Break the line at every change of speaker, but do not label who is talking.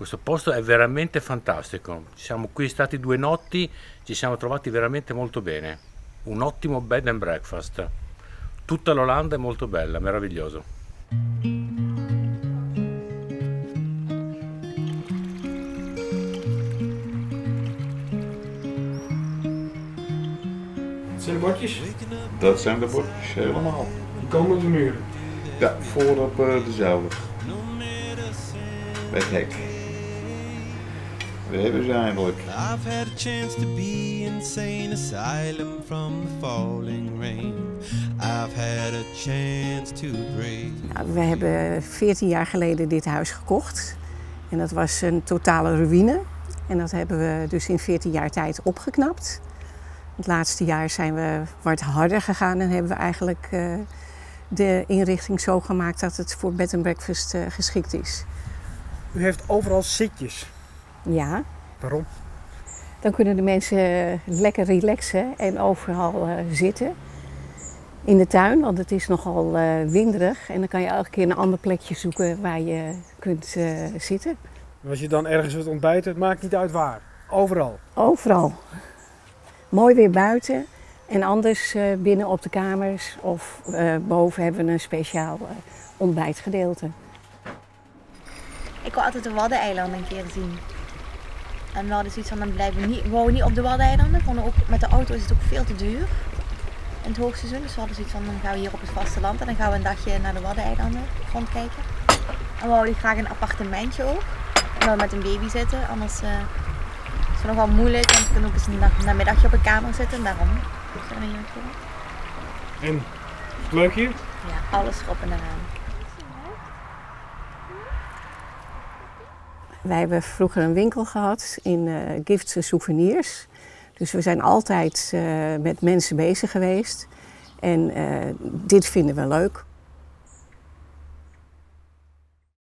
Questo posto è veramente fantastico. Siamo qui stati 2 notti, ci siamo trovati veramente molto bene. Un ottimo bed and breakfast. Tutta l'Olanda è molto bella, meraviglioso.
Het zijn de bordjes?
Dat zijn de bordjes, helemaal.
Die komen op de muren?
Ja, voor op de zolder. Bij het hek. We hebben ze eindelijk.
I've had a chance to be insane asylum from the falling rain. I've had a chance to pray.
Nou, we hebben 14 jaar geleden dit huis gekocht. En dat was een totale ruïne. En dat hebben we dus in 14 jaar tijd opgeknapt. Het laatste jaar zijn we wat harder gegaan en hebben we eigenlijk de inrichting zo gemaakt dat het voor bed and breakfast geschikt is.
U heeft overal zitjes.
Ja.
Waarom?
Dan kunnen de mensen lekker relaxen en overal zitten. In de tuin, want het is nogal winderig. En dan kan je elke keer een ander plekje zoeken waar je kunt zitten.
En als je dan ergens wilt ontbijten, het maakt niet uit waar. Overal?
Overal. Mooi weer buiten en anders binnen op de kamers of boven hebben we een speciaal ontbijtgedeelte.
Ik wil altijd de Waddeneilanden een keer zien. En we hadden zoiets van, dan blijven we niet, we wouden niet op de Waddeneilanden. Vonden ook, met de auto is het ook veel te duur in het hoogseizoen. Dus we hadden zoiets van, dan gaan we hier op het vasteland en dan gaan we een dagje naar de Waddeneilanden rondkijken. En we wouden graag een appartementje ook. En dan met een baby zitten, anders is het nogal moeilijk. Want we kunnen ook eens een namiddagje op een kamer zitten en daarom zijn we hier gekomen.
En, is het leuk hier?
Ja, alles erop en eraan.
Wij hebben vroeger een winkel gehad in gifts en souvenirs. Dus we zijn altijd met mensen bezig geweest. En dit vinden we leuk.